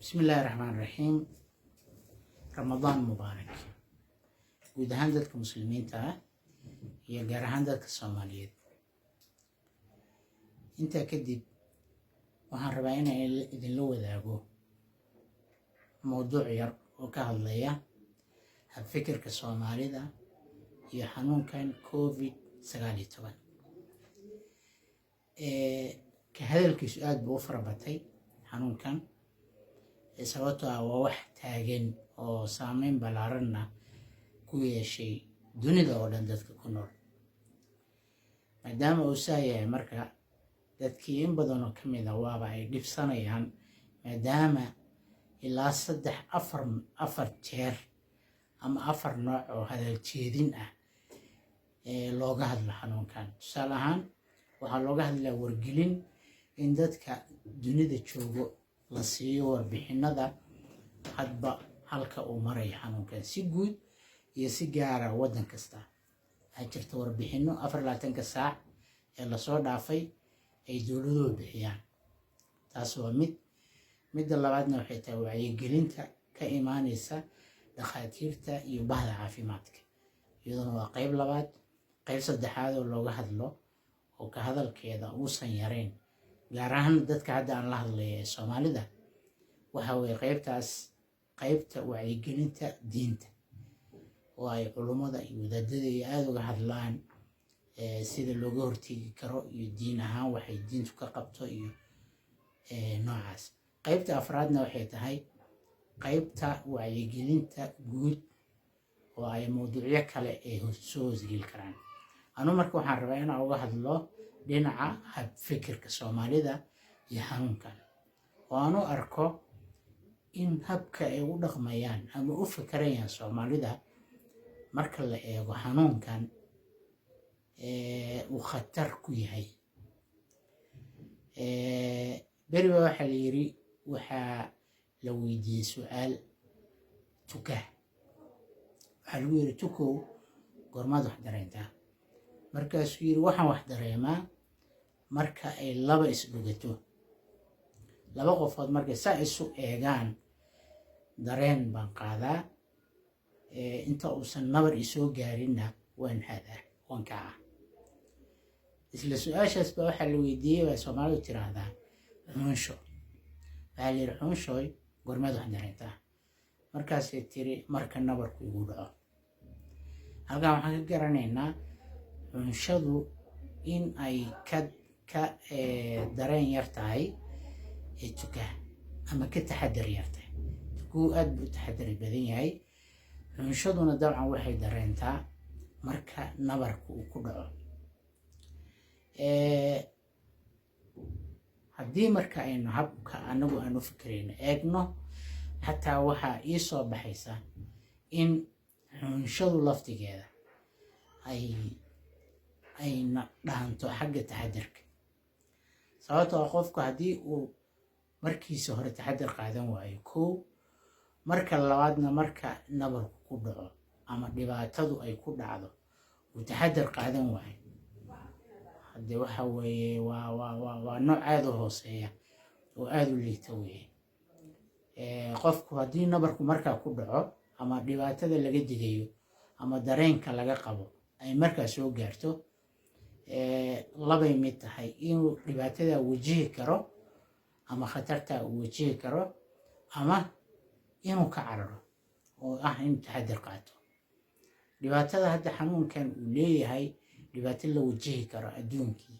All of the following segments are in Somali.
Bismi Illaahi Raxmaan Raxiim. Ramadaan mubaarak guud ahaan dadka Muslimiinta ah iyo gaar ahaan dadka Soomaaliyeed. Intaa kadib, waxaan rabaa inaan idinla wadaago mowduuc yar oo ka hadlaya habfikirka Soomaalida iyo xanuunkan COVID-19. Ka hadalkiisu aada buu u fara batay xanuunkan, sababtoo ah waa wax taagan oo saameyn ballaaranna ku yeeshay dunida oo dhan dadka ku nool. Maadaama uu saa yahay, marka dadkii in badanoo ka mid a waaba ay dhibsanayaan, maadaama ilaa saddex, afar jeer ama afar nooc oo hadal jeedin ah ee looga hadlo xanuunkan. Tusaale ahaan, waxaa looga hadlaa wargelin in dadka dunida joogo la siiyo warbixinada hadba halka uu marayo xanuunkan, si guud iyo si gaara waddan kasta. Waxaa jirta warbixino 24-ka saac ee lasoo dhaafay ay dowladuhu bixiyaan. Taas waa mid. Midda labaadna waxay tahay wacyigelinta ka imaaneysa dhakhaatiirta iyo bahda caafimaadka, iyaduna waa qeyb labaad. Qeyb saddexaad oo looga hadlo oo ka hadalkeeda uusan yareyn, gaar ahaan dadka hadda aan la hadlaya ee Soomaalida, waxa weeye qeybtaas, qeybta wacyigelinta diinta oo ay culummada iyo wadaadada iyo aada uga hadlaan sida looga hortegi karo iyo diin ahaan waxay diintu ka qabto iyo noocaas. Qeybta afraadna waxay tahay qeybta wacyigelinta guud oo ay mawduucyo kale ay soo hoosgeli karaan. Anu marka waxaan rabaa inaan uga hadlo dhinaca habfikirka Soomaalida iyo xanuunkan, oo aan u arko in habka ay u dhaqmayaan ama u fikerayaan Soomaalida marka la eego xanuunkan uu khatar ku yahay. Beriba waxaa la yiri, waxaa la weydiiyey su-aal tuka. Waxaa lagu yiri, "Tukow, goormaad wax dareentaa?" Markaasuu yiri, "Waxaan wax dareemaa marka ay laba isdhugato, laba qofood markay saa isu eegaan, dareen baan qaadaa. Inta uusan nabar isoo gaarinna waan haadaa, waan kacaa." Isla su-aashaas baa waxaa la weydiiyey, baa Soomaalidu tiraahdaa, xuunsho. Waxaa la yidhi, "Xuunshoy, goormeed wax dareentaa?" Markaasay tiri, "Marka nabarku igu dhaco." Halkan waxaan ka garanaynaa xunshadu in ay ka dareen yar tahay ee tukaha ama ka taxadar yar tahay. Tukuhu aad buu u taxadar badan yahay. Xunshaduna dabcan waxay dareentaa marka nabarku uu ku dhaco. Haddii marka aynu habka anagu aan u fikrayno eegno, xataa waxaa ii soo baxaysa in xunshadu laftigeeda ayna dhaanto xagga taxadarka, sababtoo ah qofku haddii uu markiisa hore taxadar qaadan waayo kow, marka labaadna marka nabarku ku dhaco ama dhibaatadu ay ku dhacdo uu taxadar qaadan waayo, haddee waxa weeye waa nooc aada u hooseeya oo aada u liita weeye. Qofku haddii nabarku markaa ku dhaco ama dhibaatada laga digayo ama dareenka laga qabo ay markaa soo gaarto, labay mid tahay: inuu dhibaatada wajihi karo ama khatarta uu wajihi karo, ama inuu ka cararo oo ah inuu taxadir qaato. Dhibaatada hadda xanuunkan uu leeyahay dhibaato la wajihi karo adduunkii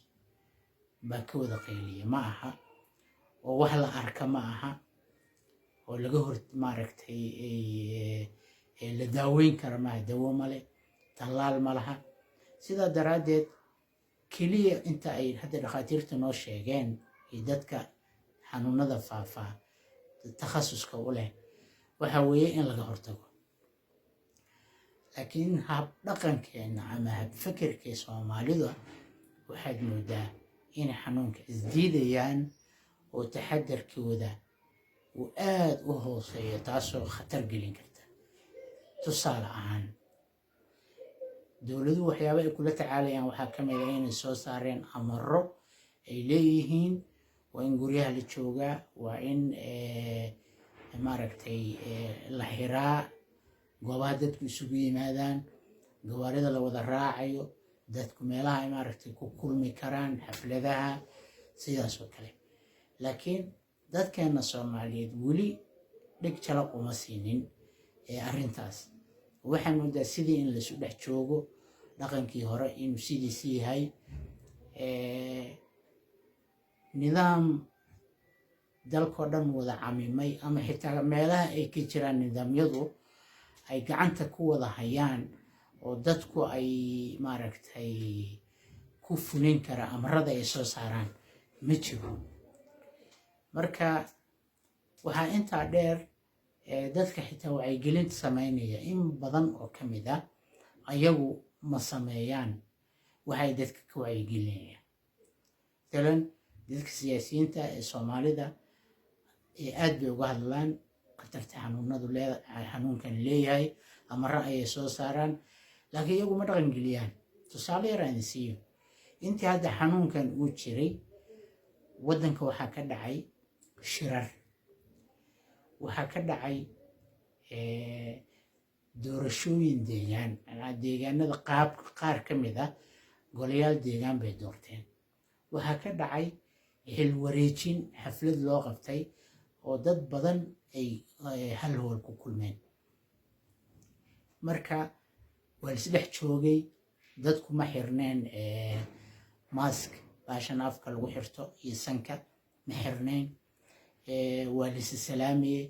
baa ka wada qayliya ma aha, oo wax la arka ma aha, oo laga hor maaragtay la daaweyn kara maaha. Dawo male, tallaal ma laha. Sidaa daraaddeed, keliya inta ay hadda dhakhaatiirta noo sheegeen iyo dadka xanuunada faafaa takhasuska u leh waxa weeye in laga hortago. Laakiin hab dhaqankeenna ama hab fikirkii Soomaalida waxaad moodaa inay xanuunka isdiidayaan oo taxadarkooda uu aada u hooseeyo, taasoo khatar gelin karta. Tusaale ahaan, dowladuhu waxyaaba ay kula tacaalayaan waxaa ka mid ah inay soo saareen amaro ay leeyihiin waa in guryaha la joogaa, waa in Maaragtay, la xiraa goobaha dadku isugu yimaadaan, gawaarida la wada raacayo, dadku meelaha ay, maaragtay, ku kulmi karaan, xafladaha, sidaas oo kale. Laakiin dadkeena Soomaaliyeed weli dheg jalaq uma siinin arrintaas. Waxaan moodaa sidii in laisu dhex joogo, dhaqankii hore inuu sidiisi yahay. Nidaam dalkoo dhan wada camimay ama xitaa meelaha ay ka jiraan nidaamyadu ay gacanta ku wada hayaan oo dadku ay, maaragtay, ku fulin kara amarada ay soo saaraan ma jiro. Marka waxaa intaa dheer, dadka xitaa wacyigelinta sameynaya in badan oo ka mid ah ayagu ma sameeyaan waxay dadka ka wacyigelinayaan. Matalan, dadka siyaasiyiinta ee Soomaalida ee aad bay uga hadlaan khatarta xanuunadu lee xanuunkan leeyahay, amaro ayay soo saaraan, laakiin iyagu ma dhaqan geliyaan. Tusaale yar aan siiyo: intii hadda xanuunkan uu jiray, waddanka waxaa ka dhacay shirar, waxaa ka dhacay doorashooyin deegaan. Deegaanada qaab qaar ka mid ah golayaal deegaan bay doorteen. Waxaa ka dhacay xil wareejin, xaflad loo qabtay oo dad badan ay hal hool ku kulmeen. Marka waa laisdhex joogay, dadku ma xirneen mask, baashan afka lagu xirto iyo sanka ma xirnayn, waa laisi salaamayey.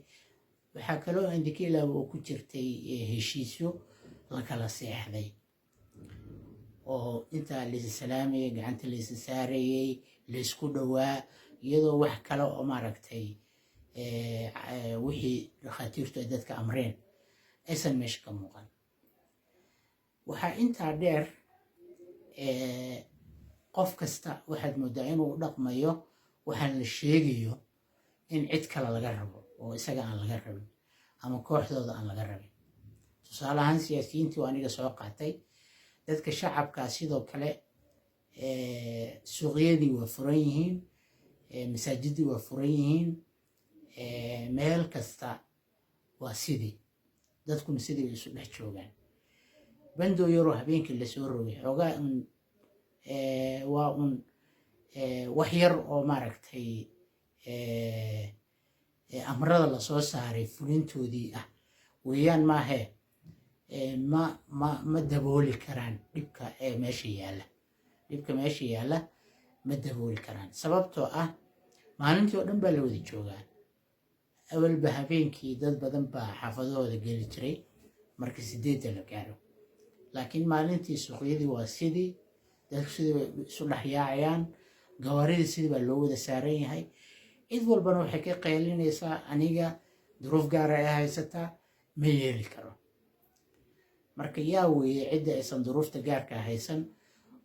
Waxaa kaloo indika ilaawa oo ku jirtay heshiisyo la kala seexday oo intaa laisi salaamayay, gacanta laisi saarayey, laysku dhowaa, iyadoo wax kale oo, maaragtay, wixii dhakhaatiirtu ay dadka amreen aysan meesha ka muuqan. Waxaa intaa dheer, qof kasta waxaad moodaa inuu u dhaqmayo waxaan la sheegayo in cid kale laga rabo oo isaga aan laga rabin ama kooxdooda aan laga rabin. Tusaale ahaan, siyaasiyiintii oo aniga soo qaatay, dadka shacabkaa sidoo kale, suuqyadii waa furan yihiin, masaajidii waa furan yihiin, meel kasta waa sidii, dadkuna sidii isu dhex joogaan. Bandow yaroo habeenkii lasoo rogay xoogaa un waa un wax yar oo, maaragtay, amrada lasoo saaray fulintoodii ah weeyaan. Maahee, ma dabooli karaan dhibka ee meesha yaalla. Dhibka meesha yaalla ma dabooli karaan, sababtoo ah maalintii oo dhan baa la wada joogaa. Awalba habeenkii dad badan baa xaafadahooda geli jiray marka 8-da la gaaro, laakiin maalintii suuqyadii waa sidii, dadku sidii bay isu dhex yaacayaan, gawaaridii sidii baa loo wada saaran yahay. Cid walbana waxay ka qaylinaysaa, "Aniga duruuf gaara ay haysataa, ma yeeli karo." Marka yaa weeye cidda aysan duruufta gaarka haysan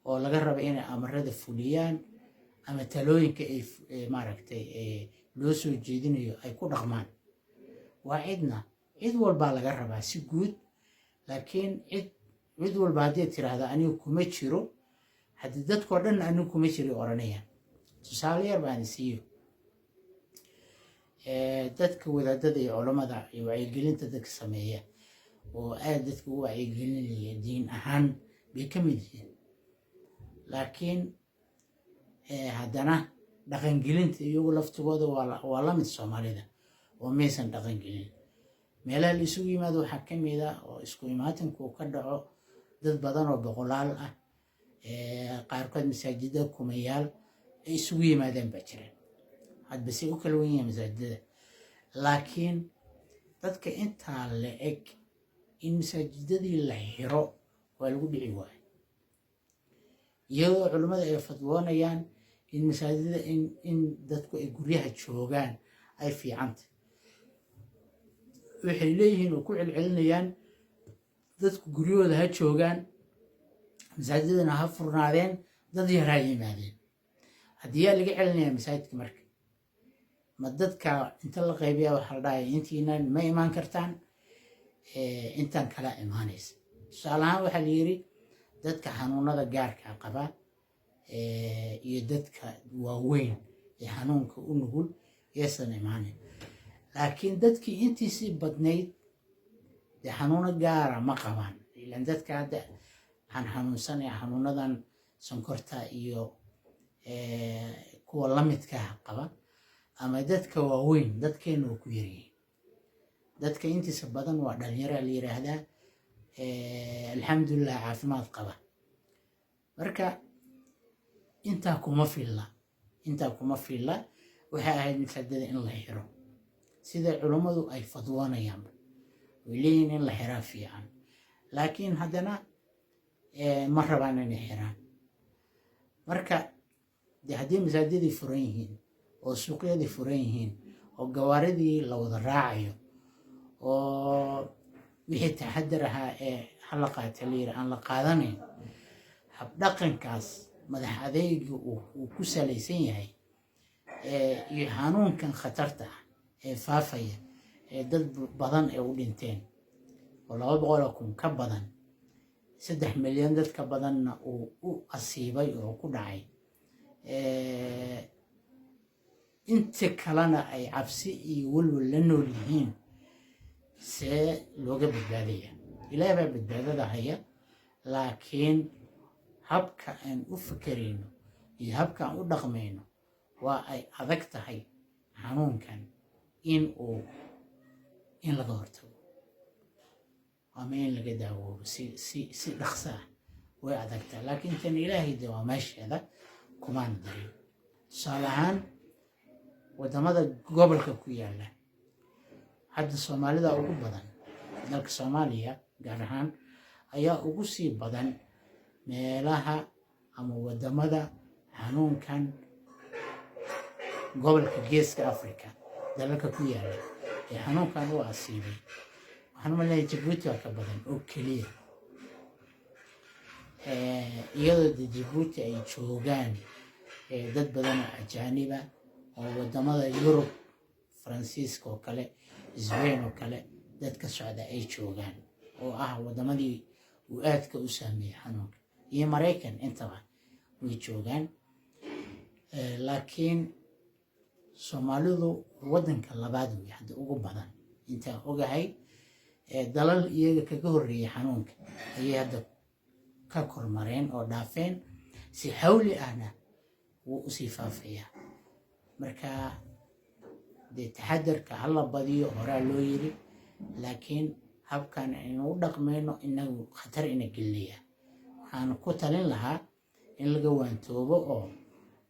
oo laga raba inay amarada fuliyaan ama talooyinka ay, maaragtay, loo soo jeedinayo ay ku dhaqmaan? Waa cidna. Cid walbaa laga rabaa si guud, laakiin cid walba haddii tiraahda "Aniga kuma jiro," haddii dadkoo dhan "Anigu kuma jiro" odhanayaan. Tusaale yar baan siiyo: dadka wadaadada iyo culammada iyo wacyigelinta dadka sameeya oo aad dadka u wacyigelinaya diin ahaan bay ka mid yihiin, laakiin haddana dhaqangelinta iyagu laftigooda waa la mid Soomaalida oo maysan dhaqangelin. Meelaha la isugu yimaado waxaa ka mid ah oo isku imaatinku ka dhaco dad badan oo boqolaal ah, qaarkood masaajida kumayaal ay isugu yimaadeen baa jira. Hadba say u kala wen yihiin masaajidada, laakiin dadka intaa la eg in masaajidadii la xiro waa lagu dhici waayo, iyadoo culimmada ay fadwoonayaan in masaajidada in dadku ay guryaha joogaan ay fiicanta. Waxay leeyihiin oo ku celcelinayaan, dadku guryahooda ha joogaan, masaajidadana ha furnaadeen, dad yar ha yimaadeen. Haddii yaa laga celinayaa masaajidka? Marka ma dadka inta la qaybiya waxaa la dhahaya, "Intiinan ma imaan kartaan, intaan kala imaanaysa"? Tusaale ahaan, waxaa la yiri dadka xanuunada gaarka qaba iyo dadka waaweyn ee xanuunka u nugul yaysan imaanin. Laakiin dadkii intiisii badnayd dee xanuuno gaara ma qabaan. Ilan dadka hadda aan xanuunsanaya, xanuunadan sonkorta iyo kuwa lamidkaa qaba ama dadka waaweyn, dadkeena waa ku yaryihiin. Dadka intiisa badan waa dhalinyaro la yiraahdaa, alxamdulilah, caafimaad qaba. Marka intaa kuma filla, intaa kuma filla. Waxay ahayd masaajida in la xiro, sida culummadu ay fadwoonayaan, way leeyihin in la xiraa fiican, laakiin haddana ma rabaan inay xiraan. Marka de haddii masaajidii furan yihiin oo suuqyadii furan yihiin oo gawaaridii la wada raacayo oo wixii taxadar ahaa ee hala qaata la yiri aan la qaadanayn, habdhaqankaas madax adeyga uu ku salaysan yahay iyo xanuunkan khatarta ah ee faafaya ee dad badan ee u dhinteen oo 200,000 ka badan, 3 milyan dad ka badanna uu u asiibay oo ku dhacay, inta kalena ay cabsi iyo welwel la nool yihiin, see looga badbaadaya? Ilaah baa badbaadada haya, laakiin habka aan u fikerayno iyo habka aan u dhaqmayno waa ay adag tahay xanuunkan in laga hortago ama in laga daawoobo si dhaqso ah way adag tahay. Laakiin tan Ilaahay de waa meesheeda, kumaan darin. Tusaale ahaan, waddamada gobolka ku yaala hadda Soomaalida ugu badan, dalka Soomaaliya gaar ahaan ayaa ugu sii badan meelaha ama waddamada xanuunkan gobolka Geeska Africa dalalka ku yaala ee xanuunkan u asiibay. Waxaan umaleeyahay Jabuuti waa ka badan oo keliya, iyadoo de Jabuuti ay joogaan dad badan oo ajaaniba oo waddamada Yurub, Faransiiska oo kale, Sbain oo kale, dad ka socda ay joogaan oo ah waddamadii uu aadka u saameeyey xanuunka, iyo Maraykan, intaba way joogaan. Laakiin Soomaalidu waddanka labaad wey hadda ugu badan intaan ogahay. Dalal iyaga kaga horreeyay xanuunka ayay hadda ka kormareen oo dhaafeen, si xawli ahna wuu usii faafayaa. Marka dee taxadarka hala badiyo horaa loo yiri, laakiin habkan aynu u dhaqmayno inagu khatar ina gelinaya. Waxaan ku talin lahaa in laga waantoobo oo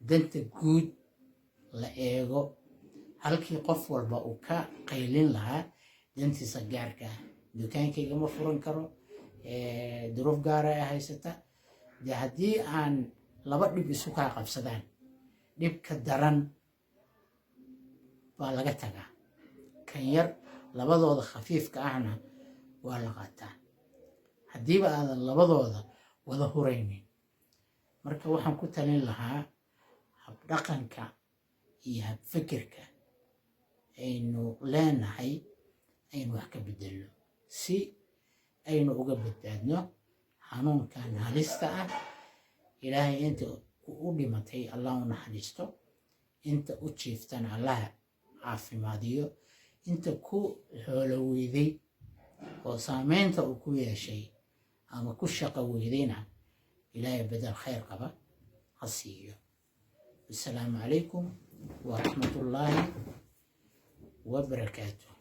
danta guud la eego halkii qof walba uu ka qaylin lahaa dantiisa gaarka ah. Dukaankayga ma furan karo, duruuf gaara ay haysata. Dee haddii aan laba dhib isu kaa qabsadaan, dhibka daran baa laga tagaa, kan yar labadooda khafiifka ahna waa la qaataa, haddiiba aadan labadooda wada huraynin. Marka waxaan ku talin lahaa habdhaqanka iyo habfikirka aynu leenahay aynu wax ka bedelno si aynu uga badbaadno xanuunkan halista ah. Ilaahay inta u dhimatay Allah u naxariisto, inta u jiiftana Allah caafimaadiyo, inta ku xoolo weyday oo saameynta uu ku yeeshay ama ku shaqo weydayna Ilaahay bedel khayr qaba ha siiyo. Wasalaamu calaykum waraxmatullaahi wabarakaatuh.